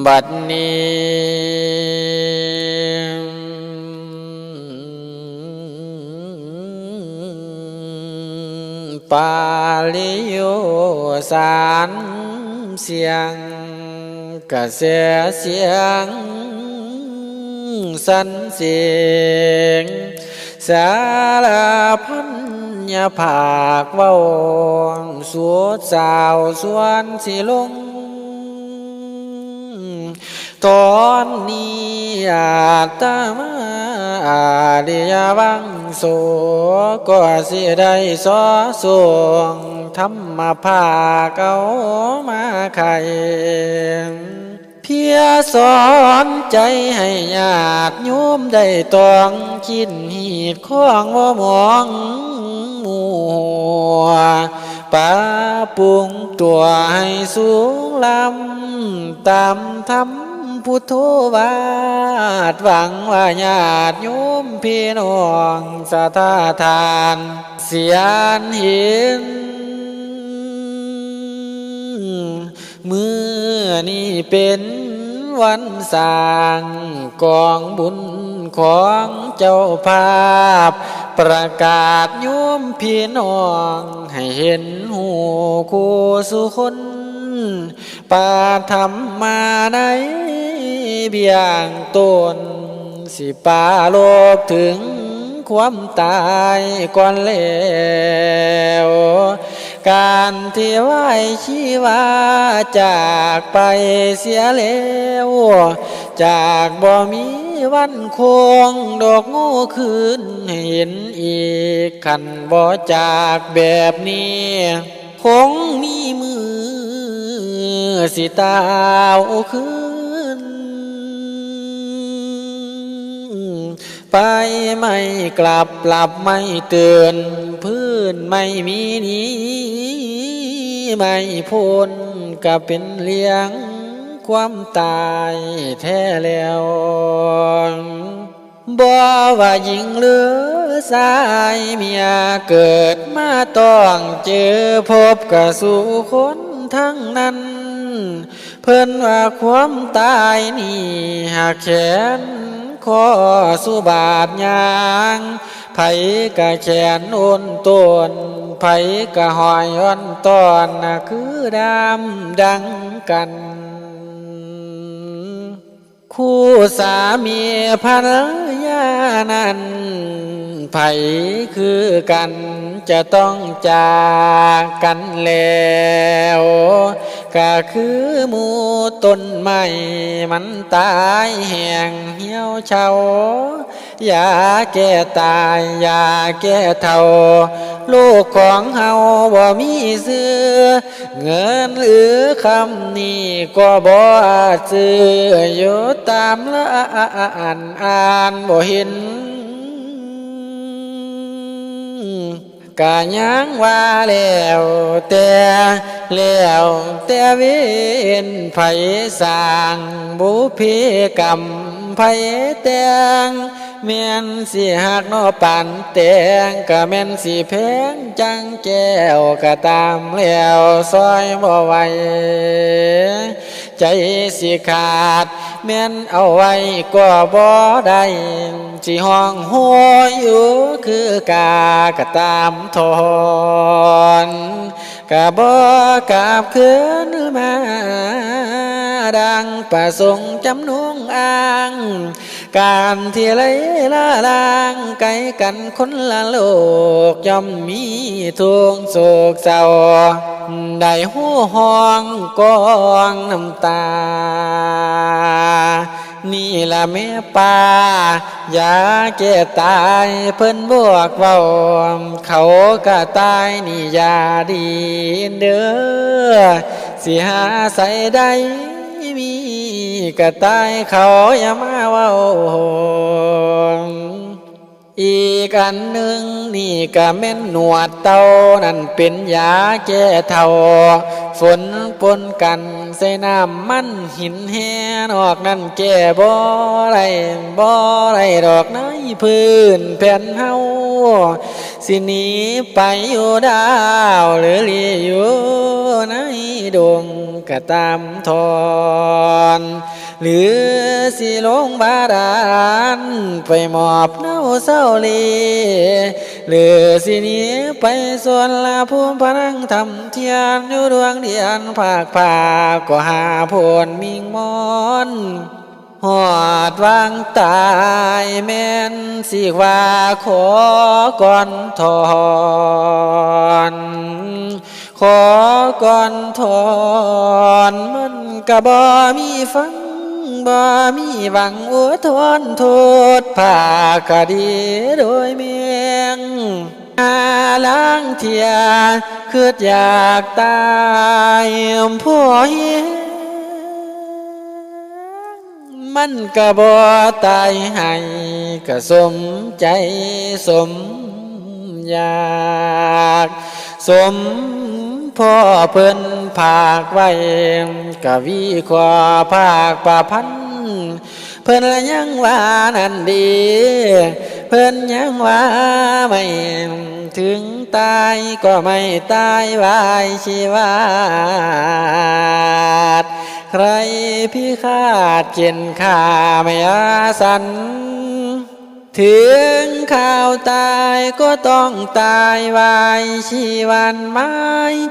ບັດນີ້ ປາລິໂຍສານສຽງ ກະແສສຽງສັນເສງ ສາລະພັນຍາພາກເວົ້າ ສວດສາວສວນຊິລົງ ຕອນນີ້ອາດຕະມາອາລິຍະວັງໂສ ກໍຊິໄດ້ສໍ່ສົ່ງທຳມະພາກເອົາມາໄຂ ເພື່ອສອນໃຈໃຫ້ຍາດໂຍມໄດ້ຕ້ອງຄິດຮີດຄອງບໍ່ໝອງມົວ ປະປຸງຕົວໃຫ້ສູງລຳ ຕາມທຳພຸດໂທວາດ ຫວັງວ່າຍາດໂຍມພີ່ນ້ອງສັດທາທ່ານ ສຽນເຫັນ ມື້ນີ້ເປັນວັນສ້າງກອງບຸນຂອງເຈົ້າພາບ ປະກາດໂຍມພີ່ນ້ອງໃຫ້ເຫັນຮູ້ຄູ່ສູ່ຄົນ ປະທຳມາໃນເບື້ອງຕົ້ນ ຊິປາລົບເຖິງຄວາມຕາຍກ່ອນແລ້ວ ການທີ່ວາຍຊີວາຈາກໄປເສຍແລ້ວ ຈາກບໍ່ມີວັນຄົງດອກໂງ່ຄືນໃຫ້ເຫັນອີກ ຄັນບໍ່ຈາກແບບນີ້ ຄົງມີມື້ຊິຕາວຄືນ ໄຟໄໝ້ກລັບ ລັບໄໝ້ເຕືອນ ພື້ນໄໝ້ມີໜີໄໝ້ພົ້ນ ກະເປັນເລື່ອງຄວາມຕາຍແທ້ແລ້ວ. ບໍ່ວ່າຍິງຫຼືຊາຍ ເມື່ອເກີດມາຕ້ອງເຈີພົບກະສູ່ຄົນທັງນັ້ນ ເພິ່ນວ່າຄວາມຕາຍນີ້ຫາກແຂນຂໍ້ສູ່ບາດຍາງ ໃຜກະແຂນໂອນໂຕນ ໃຜກະຫ້ອຍອ່ອນຕອນ ນະຄືດາມດັ່ງກັນ. ຄູ່ສາມີພັນລະຍານັ້ນ ໃຜຄືກັນຈະຕ້ອງຈາກກັນແລ້ວ ກະຄືໝູ່ຕົ້ນໄມ້ ມັນຕາຍແຫ້ງຫ່ຽວເຊົາ ຢາແກ້ຕາຍ ຢາແກ້ເຖົ້າ ໂລກຂອງເຮົາບໍ່ມີຊື່ ເງິນຫຼືຄຳນີ້ກໍບໍ່ອາດຊື້ ຢູ່ຕາມລະອັນອ່ານບໍ່ເຫັນ ກະຍັງວ່າແລ້ວແຕ່ ແລ້ວແຕ່ເວນ ໃຜສ້າງບຸບເພກຳ ໃຜແຕ່ງ ແມ່ນຊິຮັກເນາະປານແຕງ ກະແມ່ນຊິແພງຈັ່ງແກ້ວ ກະຕາມແລ້ວຊ່ອຍບໍ່ໄຫວ ໃຈຊິຂາດ ແມ່ນເອົາໄວ້ກໍບໍ່ໄດ້ ຊິຮ້ອງໂຫຍຢູ່ຄືກາ ກະຕາມຖອນ ກະບໍ່ກັບຄືນມາ ດັ່ງປະສົງຈຳນົງອ້າງ ການທີ່ໄຫຼລະລາງໄກກັນຄົນລະໂລກ ຍ່ອມມີທຸກໂສກເສົ້າ ໄດ້ຮູ້ຮ້ອງກອງນ້ຳຕາ ນີ້ລະແມ່ປ້າ ຢາແກ້ຕາຍເພິ່ນບອກເວົ້າ ເຂົາກະຕາຍນີ້ຢ່າດີນເດີ ຊິຫາໃສໄດ້ມີ ກະຕາຍເຂົາຢ່າມາເວົ້າ. ອີກອັນໜຶ່ງນີ້ກະແມ່ນໜວດເຕົ່າ ນັ້ນເປັນຢາແກ້ເຖົ້າ ຝົນປົນກັນ ໃສ່ນ້ຳມັນຫີນແຮ່ ນອກນັ້ນແກ້ບໍ່ໄດ້ ບໍ່ໄດ້ດອກໃນພື້ນແຜ່ນເຮົາ ຊິໜີໄປຢູ່ດາວ ຫຼືຫຼີ້ຢູ່ໃນດົງກໍຕາມທ່ອນ ຫຼືຊິລົງບາດານໄປມອບເນົາເຊົາລີ ຫຼືຊິໜີໄປສວນລະພູມພະນັງຖ້ຳທຽນ ຢູ່ດວງດຽນພາກພາກໍຫາໂພນມິງມອນ ຮອດວາງຕາຍແມ່ນຊິວ່າຂໍກ່ອນທ່ອນ ຂໍກ່ອນທ່ອນ ມັນກະບໍ່ມີຟັງ ບໍ່ມີຫວັງອຸທອນໂທດພາກຄະດີໂດຍແມ່ງ ຫາລາງເທື່ອຄຶດຢາກຕາຍພໍແຮງ ມັນກະບໍ່ຕາຍໃຫ້ ກະສົມໃຈສົມຢາກ ສົມພໍ່ເພິ່ນພາກໄວ້ ກະວີຂໍພາກປະພັນ ເພິ່ນລະຍັງວ່ານັ້ນເດ ເພິ່ນຍັງວ່າໄມ່ເຖິງຕາຍກໍໄມ່ຕາຍວາຍຊີວາດ ໃຄພິຄາດເຊັ່ນຂ້າໄມ່ອາສັນ ເຖິງຄາວຕາຍກໍຕ້ອງຕາຍວາຍຊີວັນ ໄມ້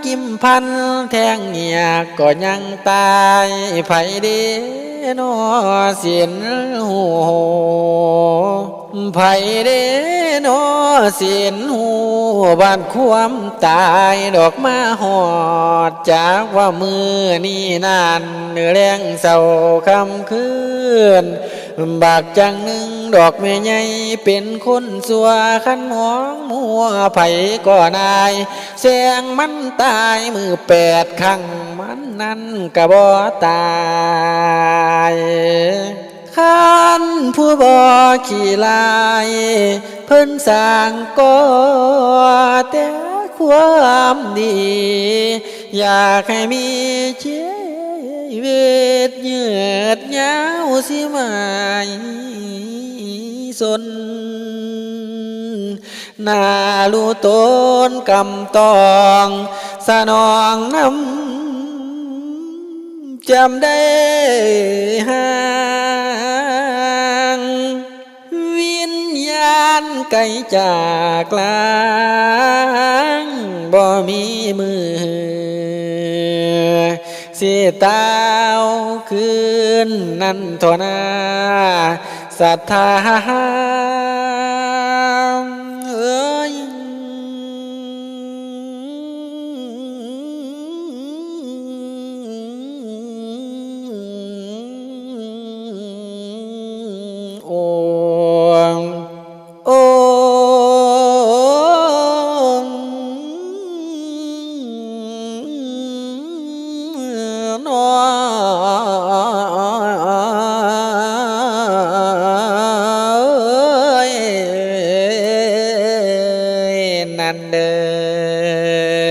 ກິມພັນແທ່ງຫງຽກກໍຍັງຕາຍ ໃຜເດນໍເຫັນຮູ້ ໃຜເດນໍເຫັນຮູ້ ບັດຄວາມຕາຍດອກມາຮອດ ຈາກວ່າມື້ນີ້ນັ້ນ ແລງເຊົ້າຄ່ຳຄືນ ບັກຈັງໜຶ່ງດອກແມ່ໃຫຍ່ເປັນຄົນຊົ່ວ ຄັນຫອງມົວໃຜກໍນາຍ ແຊງມັນຕາຍມື້ແປດຄັ້ງ ມັນນັ້ນກະບໍ່ຕາຍ ຄັນຜູ້ບໍ່ຂີ້ລາຍ ເພິ່ນສ້າງກໍ່ແຕ່ຄວາມດີ ຢາກໃຫ້ມີຊີວິດຍືດຍາວຊິໄໝ້ສົນ ໜ້າຮູ້ຕົນກຳຕ້ອງສະໜອງນຳ ຈຳໄດ້ຫ່າງ ວິນຍານໄກຈາກລາງ ບໍ່ມີມື້ ຊິຕາວຄືນນັ້ນທໍ່ນາ ສັດທາເອີຍ. ໂອມ ໂອມ ເນາະ ເອີຍ ນັ້ນເດີ້.